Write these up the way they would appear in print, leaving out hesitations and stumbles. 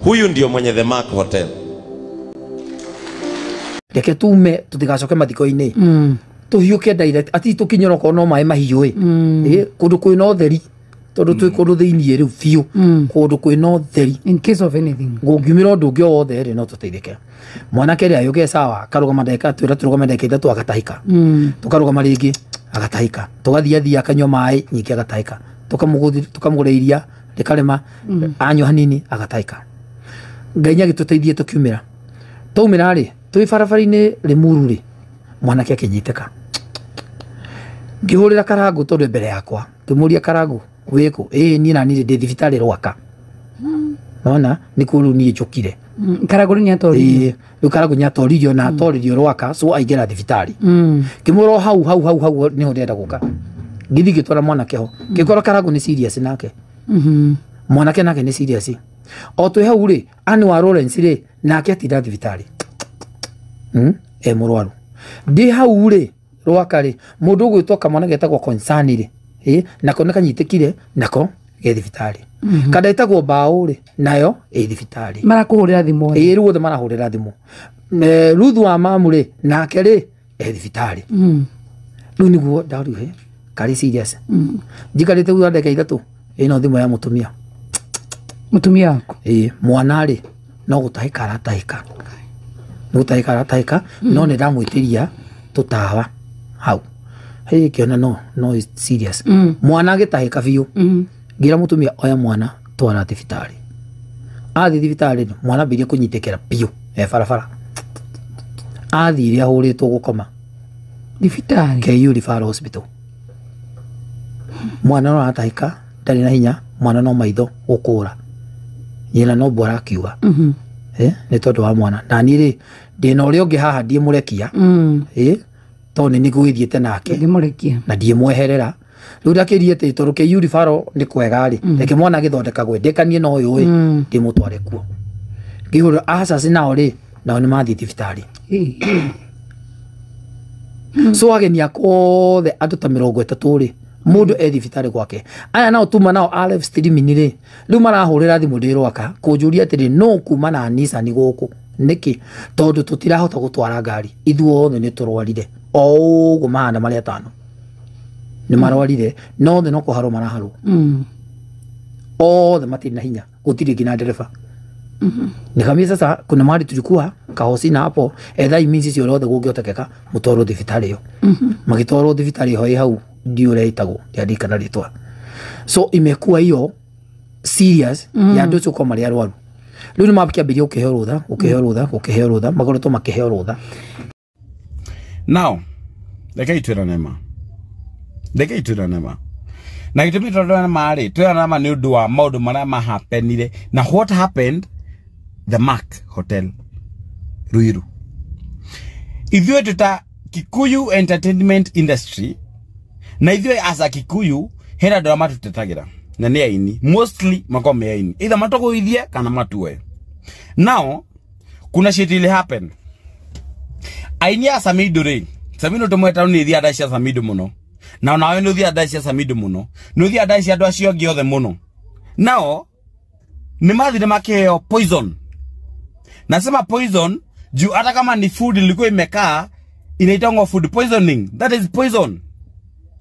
Huyu ndio mwenye The Mark Hotel. Reke tume tutigacoke mathiko-inĩ. Tũhiũke direct ati tũkinyĩra okorwo no maĩ mahiũ ĩ kũndũ kwĩna ũtheri tondũ twĩ kũndũ thĩiniĩ rĩu biũ kũndũ kwĩna ũtheri in case of anything gũngiumĩra ũndũ ũngĩ o wothe rĩ no tũteithĩke. Mwanake rĩ ayũke sawa akarũgama ndagĩka twĩra tũrũgame ndagĩka ithatũ agatahĩka. Tũkarũgama rĩngĩ agatahĩka, tũgathiathia akanyua maĩ nyingĩ agatahĩka, tũkamũgũrĩra iria rĩkarĩma anyua hanini agatahĩka. Ngai nĩ agĩtũteithie tũkiumĩra. Twaumĩra rĩ twĩ barabara-inĩ Limuru rĩ mwanake akĩnyitĩka. Ngĩhũrĩra Karangũ tondũ mbere yakwa ngĩmũria Karangũ wĩkũ? Ĩĩ niĩ na niĩ ndĩ thibitarĩ Rwaka. Nona nĩkuo rĩu niĩ njũkire. Karangũ nĩ atoririo. Rĩu Karangũ nĩ atoririo na atoririo Rwaka so aingĩra thibitarĩ. Ngĩmwĩra o hau hau hau hau nĩho ndĩrenda gũka. Ngĩthiĩ ngĩtwara mwanake ho. Ngĩkora Karangũ nĩ serious nake. Mwanake nake nĩ serious. O twĩ hau rĩ Anne wa Lawrence rĩ nake atinda thibitarĩ. E mũrwaru. Ndĩ hau rĩ Rwaka rĩ mũndũ ũgwĩtwo kamwana getagwo Concern rĩ nako nĩ kanyitĩkire nako ge thibitarĩ. Kada ĩtagwo Mbaũ rĩ nayo ĩ thibitarĩ. Marakũhũrĩra thimũ. Ĩ rĩu othe marahũrĩra thimũ. Ruth wa mamu rĩ nake rĩ e thibitarĩ. Rĩu nĩguo ndaruhe karĩ serious. Njikarĩte thutha ndagĩka ithatũ ĩno thimũ ya mũtumia. Mũtumia waku? Ĩ mwana rĩ no gũtahĩka aratahĩka. Nĩ gũtahĩka aratahĩka no nĩ ndamwĩtĩria tũtawa hau. Hĩ kĩona no no is serious. Mwana agĩtahĩka biũ. Ngĩra mũtumia oya mwana twara thibitarĩ. Athiĩ thibitarĩ mwana ambĩrĩria kũnyitĩkĩra biũ e barabara. Athire ahũrĩtwo gũkoma thibitarĩ KU Referral Hospital. Mwana no aratahĩka ndarĩ na hinya, mwana no maitho gũkũra. Nyina no mbwa arakiuga. Nĩ tondũ wa mwana. Na niĩ rĩ ndĩna ũrĩa ũngĩ haha ndiĩmũrekia. Tondũ nĩ nĩgũgĩthiĩte nake. Ndĩmũrekia. Na ndiĩmweherera. Rĩu ndakĩrie atĩ tondũ KU Referral nĩ kwega rĩ reke mwana agĩthondekagwo ndĩkanie na ũyũ ĩ ndĩmũtware kuo. Ngĩhũra asas nao rĩ nao nĩ mathiĩ thibitarĩ. So ageni akwa othe andũ ta 30 rĩ mũndũ e thibitarĩ gwake. Aya nao tuma nao a live streaming rĩ rĩu marahũrĩra thimũ ndĩ Rwaka kũnjũria atĩrĩ no kuma na Nissan gũkũ nĩkĩ tondũ tũtirahota gũtwara ngari ithuothe nĩ tũrwarire o ũguo mahana marĩ atano nĩ marwarire no othe no kũharwo maraharwo. Othe matirĩ na hinya gũtirĩ nginya ndereba. Nikamwambia sasa kuna mahali tulikuwa kahosina hapo ethai means cio othe gũngĩhotekeka mũtwarwo thibitarĩ ĩyo. Magĩtwarwo thibitarĩ ĩyo ĩ hau ndio ũrĩa ĩtagwo ndiarikana rĩtwa. So imekuwa hiyo serious ya andũ acio gũkorwo marĩ arwaru. Rĩu nĩ makĩambĩrĩria gũkĩheo rũtha gũkĩheo rũtha gũkĩheo rũtha makoretwo makĩheo rũtha. Now rekei twĩrane ma. Rekei twĩrane ma. Na gĩtũmi twĩrane ma rĩ twĩrane ma nĩ ũndũ wa maũndũ marĩa mahapenire na what happened The Mark Hotel Ruiru. Ithuĩ twĩ Kikuyu entertainment industry na ithuĩ as a Kikuyu hena andũ arĩa matũtetagĩra na nĩ aini mostly makoragwo me aini either matũgũithie kana matue. Now kuna shit ile happen aini a Samido rĩ Samido tũmweta nĩ thiaga ndaci cia Samido mũno na onawe nĩ ũthiaga ndaci cia Samido mũno nĩ ũthiaga ndaci cia andũ acio angĩ othe mũno. Nao nĩ mathire makĩheo poison. Nasema poison juu hata kama ni food ilikuwa imekaa inaitangwa food poisoning. That is poison.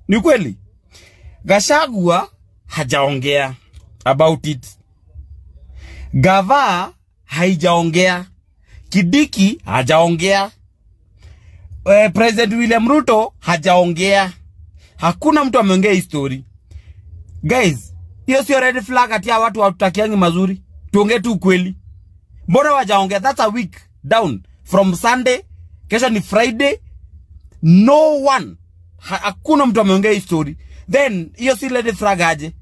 Ni kweli. Gachagua hajaongea about it. Gava haijaongea. Kidiki hajaongea. President William Ruto hajaongea. Hakuna mtu ameongea hii story. Guys, hiyo sio red flag ati watu hawatutakiangi mazuri. Tuongee tu ukweli. Mbona wajaongea? That's a week down from Sunday. Kesho ni Friday. No one. Hakuna mtu ameongea hii story. Then hiyo si red flag aje?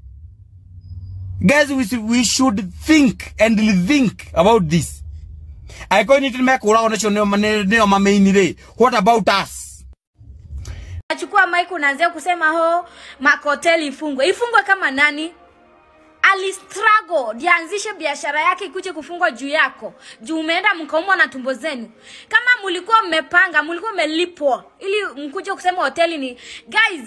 Guys, we should think and rethink about this. I go need to make neo mameini re. What about us? Nachukua mic unaanzia kusema ho Mark Hotel ifungwe. Ifungwe kama nani? Alistruggle dianzishe biashara yake ikuje kufungwa juu yako. Juu umeenda mkaumwa na tumbo zenu. Kama mlikuwa mmepanga, mlikuwa mmelipwa ili mkuje kusema hoteli ni guys,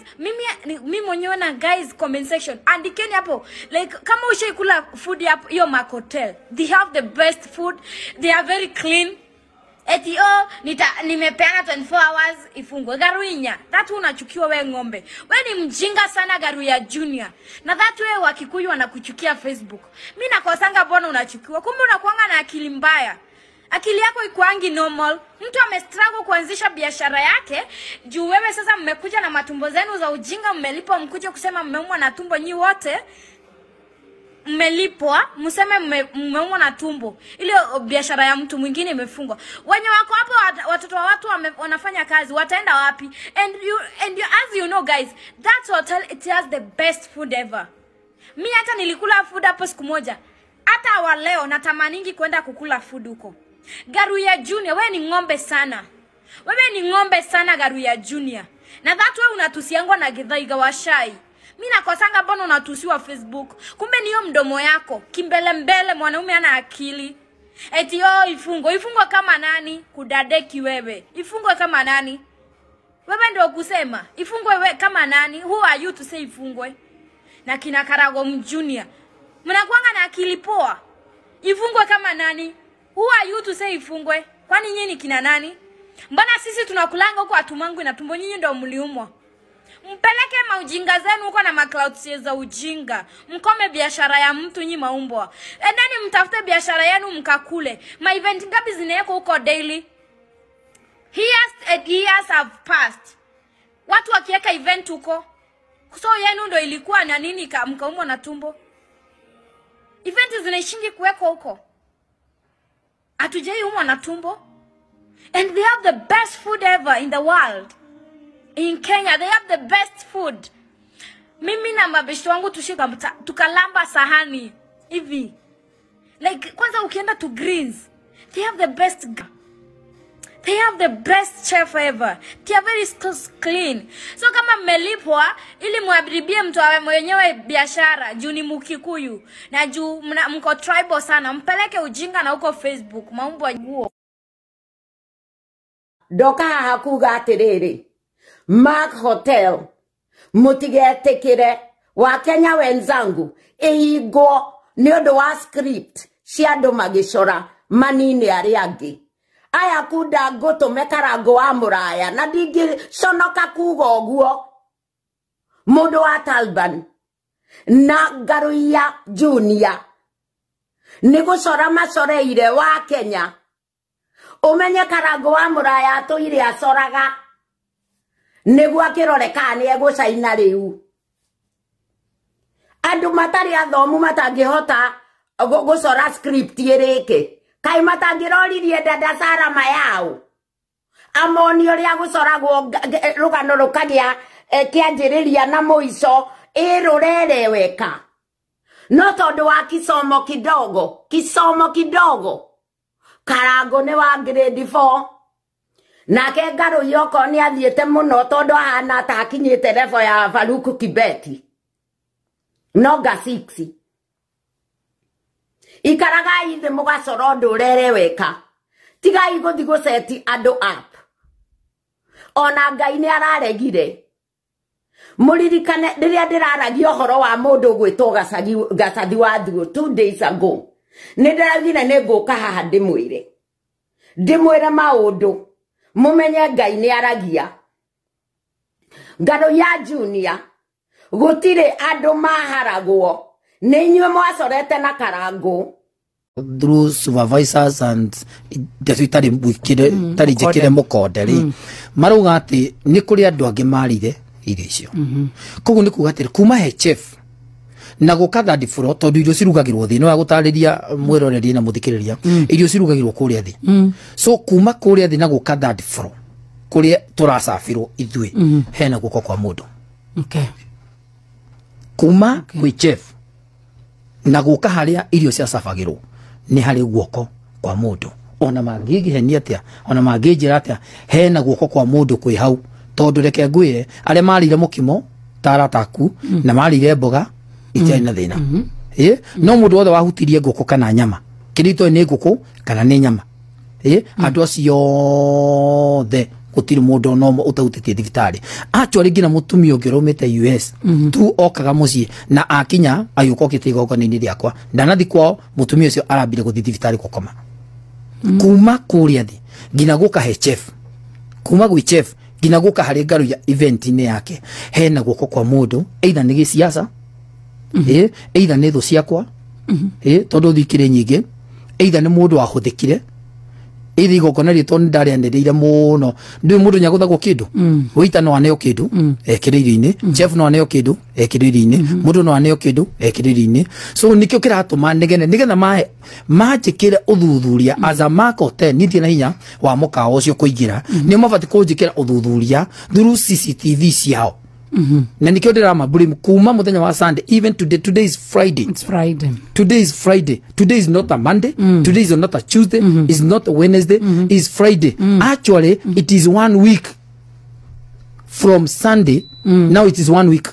mimi mwenyewe na guys comment section. Andikeni hapo like kama ushaikula food hapo hiyo Mark Hotel. They have the best food. They are very clean. Eti oh, nimepeana 24 hours ifungwe. Garuinya, that unachukiwa we ng'ombe. We ni mjinga sana Garuya Junior. Na that we Wakikuyu wanakuchukia Facebook. Mimi nakosanga mbona unachukiwa? Kumbe unakuanga na akili mbaya. Akili yako ikuangi normal. Mtu amestruggle kuanzisha biashara yake, juu wewe sasa mmekuja na matumbo zenu za ujinga, mmelipwa mkuje kusema mmeumwa na tumbo nyi wote. Mmelipwa, mseme mmeumwa na tumbo. Ile biashara ya mtu mwingine imefungwa. Wenye wako hapo watoto wa watu wanafanya kazi, wataenda wapi? And you as you know guys, that hotel it has the best food ever. Mimi hata nilikula food hapo siku moja. Hata wa leo natamaningi kwenda kukula food huko. Garuya Junior, wewe ni ng'ombe sana. Wewe ni ng'ombe sana Garuya Junior. Na that wewe unatusiangwa na Githaiga wa Shai. Mimi nakosanga mbona unatusiwa Facebook. Kumbe niyo mdomo yako. Kimbele mbele mwanaume ana akili. Eti oh ifungwe. Ifungwe kama nani? Kudadeki wewe. Ifungwe kama nani? Wewe ndio kusema. Ifungwe we kama nani? Who are you to say ifungwe? Na kina Karago Junior. Mnakuanga na akili poa. Ifungwe kama nani? Who are you to say ifungwe? Kwani nyinyi kina nani? Mbona sisi tunakulanga huko atumangu na tumbo, nyinyi ndio mliumwa. Mpeleke maujinga zenu huko na maclouds za ujinga. Mkome biashara ya mtu nyi maumbwa. Endeni mtafute biashara yenu mkakule. Ma event ngapi zinawekwa huko daily? Years and years have passed. Watu wakiweka event huko. So yenu ndio ilikuwa na nini mkaumwa na tumbo? Event zinaishingi kuwekwa huko. Hatujai umwa na tumbo. And they have the best food ever in the world. In Kenya, they have the best food. Mimi na mabeshi wangu tushika tukalamba sahani hivi. Like kwanza ukienda to Greens, they have the best. They have the best chef ever. They are very clean. So kama mmelipwa ili muabribie mtu awe mwenyewe biashara, juu ni Mkikuyu na juu mko tribal sana, mpeleke ujinga na huko Facebook maumbo nguo. Doka hakuga atiriri. Mark Hotel mutigetikire wa Kenya wenzangu ihingo ni undu wa script cia andu magicora manini aria angi aya kunda ngutume Karango wa Muraya na ndingiconoka kuga uguo mundu wa Taliban na Garuya Junior ni gucora macoreire wa Kenya umenye Karango wa Muraya atuire acoraga niguo akirore kana ni egucaina riu andu matari athomu matangihota gucora script irike kai matangiroririe dada Sara Mayau amoni uria gucoragwo rugano rukagia kianjiriria na muico irurereweka no tondu wa kisomo kidogo Karango ni wa grade 4 nake Ngaruiya okorwo ni athiete muno tondu ahana ta akinyite level ya Faruku Kibeti no ga 6 ikaragai thi mugacora undu urereweka tigai guthi guceti andu up ona Ngai ni araregire muririkane riria ndiraragia uhoro wa mundu gwitwo Gacathi wa Thuo 2 days ago ni ndiraugire ni nguka haha ndimwire maundu mumenye Ngai ni aragia. Ngaruiya Junior gutire andu maharagwo ni inyuĩ mwacorete na Karango through supervisors and ndeto itarĩ itarĩ njĩkĩre mũkonde rĩ marauga atĩ nĩ kũrĩ andũ angĩ marire irio icio. Koguo nĩ kuga atĩ kuma he chef na gũka third floor tondũ irio cirugagĩrwo thĩ no ya gũtarĩria mwĩroreri na mũthikĩrĩria irio cirugagĩrwo kũrĩa thĩ. So kuma kũrĩa thĩ na gũka third floor kũrĩa tũracabirwo ithuĩ hena guoko kwa mũndũ. Okay. Kuma kwĩ chef na gũka harĩa irio ciacabagĩrwo nĩ harĩ guoko kwa mũndũ. Ona mangĩngĩhenia atĩa, ona mangĩnjĩra atĩa, hena guoko kwa mũndũ kwĩ hau tondũ reke ngwĩre arĩa marire mũkimo ta arata aku na marire mboga itiarĩ na thĩna. No mundu wothe wahutirie nguku kana nyama kirito ni nguku kana ni nyama andu acio othe gutiri mundu no utahutĩtie thibitarĩ. Actually nginya mutumia ũngĩ ũraumĩte US tu okaga mũciĩ na akinya agĩũka okĩte igongona-inĩ rĩakwa ndanathi kwao mutumia ũcio arambire gũthiĩ thibitarĩ gũkoma kuma kũrĩa thĩ nginya gũka he chef, kuma gwĩ chef nginya gũka harĩ Ngaruiya event-inĩ yake hena guoko kwa mũndũ either nĩ gĩciaca either nĩ thũ ciakwa tondũ thikĩrĩ nyingĩ either nĩ mũndũ wahũthĩkire either igongona rĩtũ nĩ ndarĩanĩrĩire mũno ndũĩ mũndũ nĩagũthagwo kĩndũ wĩita no aneo kĩndũ ekĩre irio-inĩ chef no aneo kĩndũ ekĩre irio-inĩ mũndũ no aneo kĩndũ ekĩre irio-inĩ. So nĩkĩo kĩratũma nĩgetha manjĩkĩre ũthuthuria as a Mark Hotel niĩ ndirĩ na hinya wa mũkawa ũcio kũingĩra nĩo mabatiĩ kũnjĩkĩra ũthuthuria through CCTV ciao. Na nikio ndĩrama blame kuma muthenya wa Sunday even today. Today is Friday. It's Friday. Today is Friday. Today is not a Monday. Today is not a Tuesday. It's not a Wednesday. It's Friday. Actually, it is 1 week from Sunday. Now it is 1 week.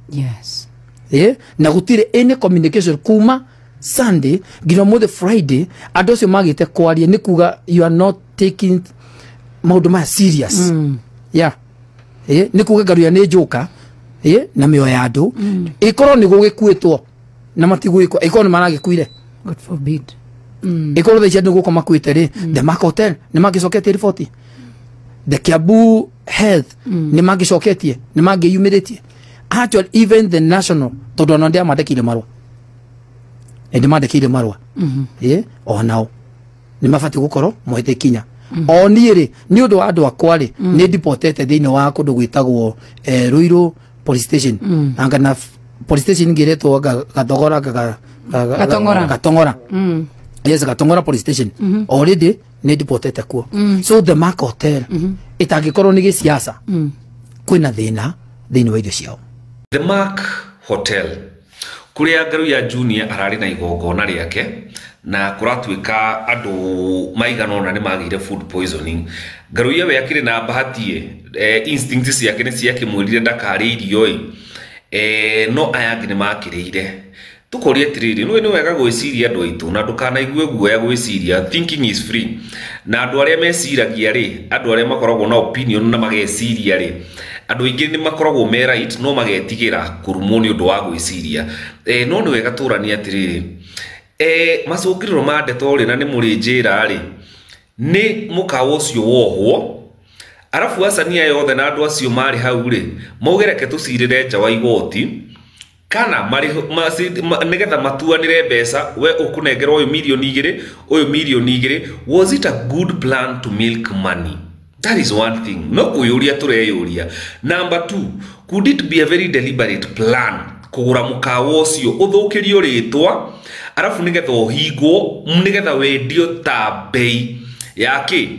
Yes. Na gutire any communication kuma Sunday nginya mothe Friday andu acio magite kwaria ni kuga you are not taking maundu maya serious. Yeah. Nĩ kuga Ngaruiya nĩ njoka na mĩoyo ya andũ ĩkorwo nĩ gũgĩkuĩtwo na matigwĩkwo ĩkorwo nĩ maragĩkuire God forbid. Ĩkorwo thaa ici andũ gũkũ makuĩte rĩ the Mark Hotel nĩ mangĩcoketie riboti, the Kiambu Health nĩ mangĩcoketie nĩ mangĩyumĩrĩtie actually even the national tondũ ona ndĩamandĩkĩire marũa nĩndĩmandĩkĩire marũa onao nĩ mabatiĩ gũkorwo mohete ikinya. O niĩ rĩ nĩ ũndũ wa andũ akwa rĩ nĩ ndipotete thĩinĩ wa kũndũ gwĩtagwo Ruiru police station anga na police station ĩngĩ ĩretwo Gathogora Gatongora. Yes, Gatongora police station already nĩ ndipotete kuo. So the Mark Hotel ĩtangĩkorwo nĩ gĩciaca kwĩna thĩna thĩinĩ wa irio ciao. The Mark Hotel kuria Ngaruiya Junior ararĩ na igongona rĩake na kuratuika andu maigana ona ni magire food poisoning. Ngaruiya we akire na bahati instinct ciake ni ciakimwirire ndakari irio no aya angi ni makiriire. Tukoria atiriri nĩ wega gwĩciria andũ aitũ na ndũkanaigue guoya gwĩciria, thinking is free. Na andũ arĩa meciragia rĩ, andũ arĩa makoragwo na opinion na mageciria rĩ, andũ aingĩ nĩ makoragwo me right no magetigĩra kũrumwo nĩ ũndũ wa gwĩciria. No nĩ wega tũranie atiriri macũngĩrĩro ma ndeto rĩ na nĩ mũrĩ njĩra rĩ nĩ mũkawa ũcio wohwo arabu acania yothe na andũ acio marĩ hau rĩ mauge reke tũcirĩre nja wa igoti kana nigetha matuanire mbeca we ukunengerwo uyu milioni 2 uyu milioni 2. Was it a good plan to milk money? That is one thing no kuyuria tureyuria. Number 2, could it be a very deliberate plan kugura mukawa ucio uthukirio ritwa arafu nigetha uhingwo nigetha wendio ta bei yake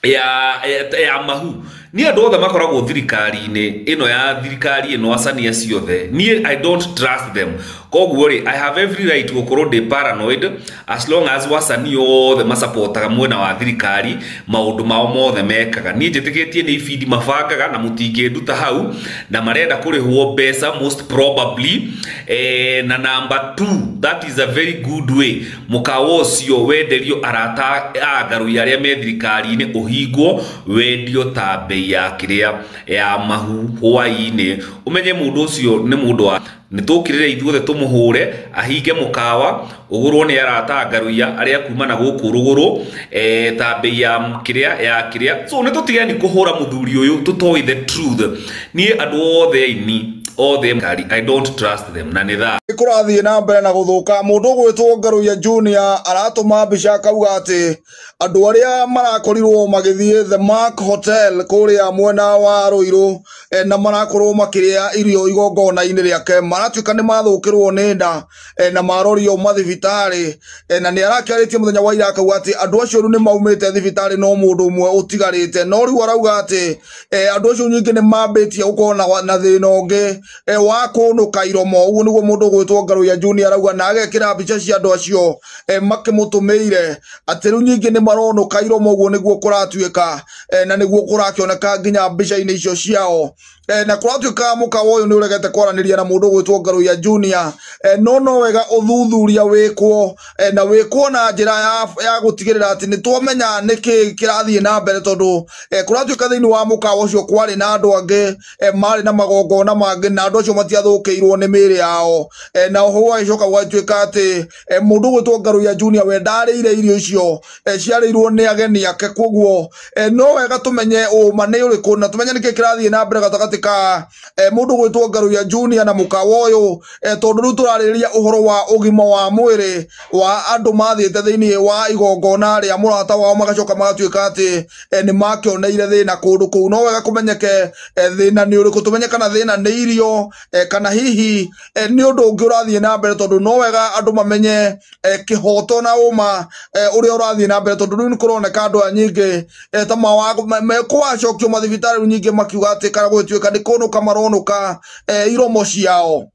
ya mahu? Ni andu othe makoragwo thirikari-inĩ ĩno ya thirikari ĩno acania ciothe niĩ I don't trust them. Koguo rĩ I have every right gũkorwo ndĩ paranoid as long as wacani othe masapotaga mwena wa thirikari maũndũ mao mothe mekaga. Niĩ njĩtĩkĩtie nĩ ibindi mabangaga na mũtingĩnduta hau na marenda kũrĩhwo mbeca most probably. Na number 2, that is a very good way mũkawa ũcio wenderio arata a Ngaruiya arĩa me thirikari-inĩ ũhingwo wendio ta bei ya kiria ya mahu hwaini. Umenye mundu ucio ni mundu wa nĩtũkĩrĩre ithuothe tũmũhũre ahinge mũkawa ũgũrwo nĩ arata Ngaruiya arĩa kuma na gũkũ rũgũrũ ta bei ya kĩrĩa. So nĩtũtigeni kũhũra mũthuri ũyũ tũtoĩ the truth. Niĩ andũ othe aini othe I don't trust them na nĩ thaa kũrathiĩ na mbere na gũthũka. Mũndũ ũgwĩtwo Ngaruiya Junior aratũma mbica akauga atĩ andũ arĩa marakorirwo magĩthiĩ The Mark Hotel kũrĩa mwena wa Ruiru na marakorwo makĩrĩa irio igongona-inĩ rĩake maratuĩka nĩ mathũkĩrwo nĩ nda na marorio mathibitarĩ na nĩ arakĩarĩtie mũthenya wa ira akauga atĩ andũ acio rĩu nĩ maumĩte thibitarĩ no mũndũ ũmwe ũtigarĩte. No rĩu arauga atĩ andũ acio nyingĩ nĩ mambĩtie gũkorwo na thĩna ũngĩ wa kũnũka iromo. Ũguo nĩguo mũndũ ũgwĩtwo Ngaruiya Junior arauga na agekĩra mbica cia andũ acio makĩmũtũmĩire atĩ rĩu nyingĩ nĩ maronũka iromo ũguo nĩguo kũratuĩka na nĩguo kũrakĩoneka nginya mbica-inĩ icio ciao. Na kũratuĩka mũkawa ũyũ nĩ ũregete kwaranĩria na mũndũ ũgwĩtwo Ngaruiya Junior, no wega ũthuthuria wĩkwo, na wĩkwo na njĩra ya gũtigĩrĩra atĩ nĩ twamenya nĩkĩ kĩrathiĩ na mbere tondũ kũratuĩka thĩinĩ wa mũkawa ũcio kwarĩ na andũ angĩ marĩ na magongona mangĩ na andũ acio matiathũkĩirwo nĩ mĩĩrĩ yao. Na oho gũgagĩcoka gũgatuĩka atĩ mũndũ ũgwĩtwo Ngaruiya Junior we ndarĩire irio icio, ciarĩirwo nĩ ageni ake. Koguo no wega tũmenye ũma nĩ ũrĩkũ na tũmenye nĩkĩ kĩrathiĩ na mbere gatagatĩ ka mũndũ ũgwĩtwo Ngaruiya Junior na mũkawa ũyũ, tondũ rĩu tũrarĩrĩria ũhoro wa ũgima wa mwĩrĩ wa andũ mathiĩte thĩinĩ wa igongona rĩa mũrata wao magacoka magatuĩka atĩ nĩ makĩoneire thĩna kũndũ kũu. No wega kũmenyeke thĩna nĩ ũrĩkũ, tũmenye kana thĩna nĩ irio, kana hihi nĩ ũndũ ũngĩ ũrathiĩ na mbere, tondũ no wega andũ mamenye kĩhoto na ũma ũrĩa ũrathiĩ na mbere, tondũ rĩu nĩ kũroneka andũ aya nyingĩ ta mekũwacokio mathibitarĩ rĩu nyingĩ makiuga atĩ kana gũgĩtuĩka nĩ kũnũka maronũka iromo ciao.